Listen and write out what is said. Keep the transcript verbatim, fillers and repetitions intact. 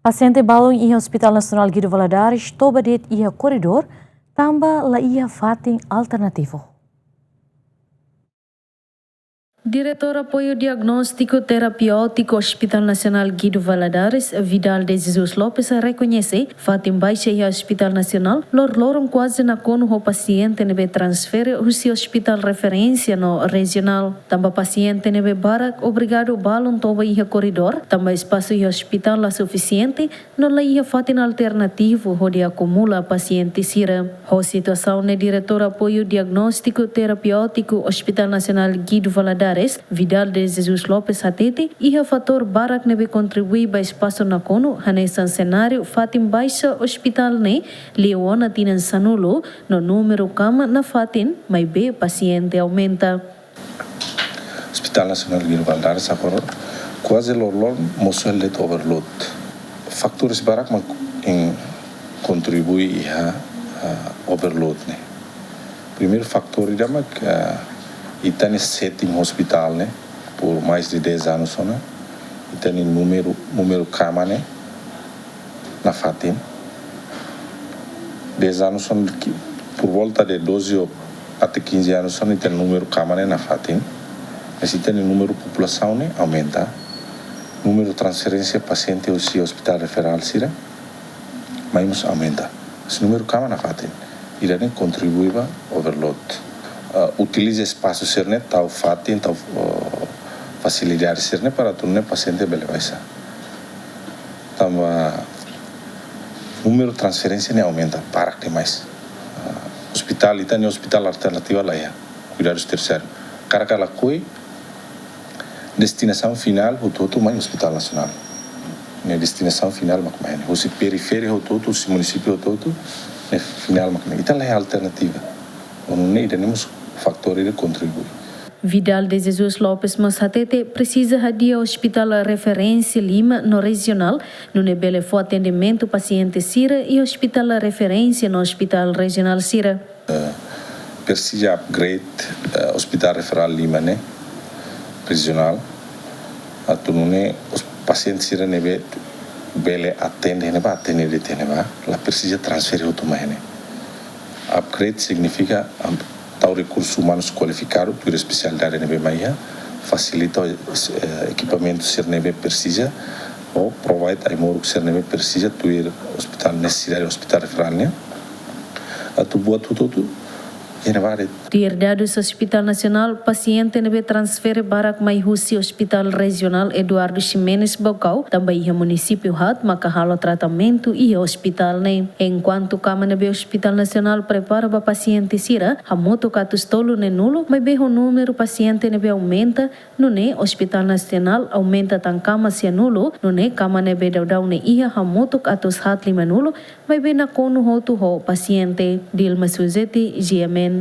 Pasiente balun iha Hospital Nasionál Guido Valadares toba de'it iha koridór, tanba la iha fatin alternativu. Diretór Apoiu Diagnóstiku Terapiótiku Hospital Nasionál Guido Valadares, Vidal de Jesus Lopes, rekoñese fatin baixa iha Hospital Nasionál lorloron kuaze nakonu ho pasiente ne'ebé transfere husi hospital referénsia no rejionál. Tanba pasiente ne'ebé barak obrigadu balun toba iha koridór, tanba espasu iha hospital la sufisiente, no la iha fatin alternativu hodi akumula pasiente sira. Ho situasaun ne'e, Diretór Apoiu Diagnóstiku Terapiótiku Hospital Nasionál Guido Valadares, Vidal de Jesus Lopes hatete, iha fatór barak ne'ebé kontribui ba espasu nakonu, hanesan senáriu fatin baixa hospital ne'e liu ona tinan sanulu, no númeru kama nafatin, maibé pasiente aumenta. Hospital Nasionál Guido Valadares agora kuaze lorloron mosu hela de'it overload. Fatores barak mak kontribui iha, ah, overload ne'e. Primeiru fatór ida mak, ah, ita-nia setting hospital ne'e, por mais de dez anos ona, ita-nia númeru, númeru kama ne'e nafatin. Dez anos ona ki, por volta de doze ou até quinze anos ona, ita-nia númeru kama ne'e nafatin. Mas ita-nia númeru populasaun ne'e aumenta. Númeru transferénsia pasiente husi hospital referál sira mai mós aumenta. Mas númeru kama nafatin. Ida-ne'e kontribui ba overload. Ah, utiliza espasu sira-ne'e tau fatin, tau, ah, fasilidade sira-ne'e para atu nune'e pasiente bele baixa. Tanba númeru transferénsia ne'e aumenta, barak demais. Ah, hospital, ita-nia hospital alternativa la iha, kuidadus tersiáriu. Karik lakohi, destinasaun finál hotu-hotu mai Hospital Nasionál. Ne'e destinasaun finál mak mai ne'e. Husi periferia hotu-hotu, husi munisípiu hotu-hotu, ne'e finál mak mai ne'e. Ita la iha alternativa. Ho nune'e ida-ne'e mós fatór ida kontribui. Vidal de Jesus Lopes mós hatete presiza hadi'a hospital referénsia lima no rejionál, nune'e bele fó atendimentu pasiente sira iha hospital referénsia no hospital rejionál sira. Eh, presiza upgrade, eh, hospital referál lima ne'e, rejionál, atu nune'e os-, pasiente sira ne'ebé bele atende iha ne'ebá, atende de'it iha ne'ebá, la presiza transfere hotu mai iha ne'e. Upgrade signifika am-, tau rekursu umanus kualifikadu, tuir espesialidade ne'ebé mai iha, fasilita, eh, ekipamentu sira ne'ebé presiza, no provide ai-moruk sira ne'ebé presiza, tuir hospital, nesesidade hospital referál nian. Atu buat hotu-hotu iha ne'ebá de'it. Tuir dadus Hospital Nasionál, pasiente ne'ebé transfere barak mai husi Hospital Rejionál Eduardo Ximenes Baucau, tanba iha munisípiu haat maka halo tratamentu iha hospital ne'e. Enkuantu kama ne'ebé Hospital Nasionál prepara ba pasiente sira, hamutuk atus tolunulu, maibé ho númeru pasiente ne'ebé aumenta, nune'e Hospital Nasionál aumenta tan kama sianulu, nune'e kama ne'ebé daudaun ne'e iha hamutuk atus haat limanulu, maibé nakonu hotu ho pasiente. Dilma Suzeti, G M N.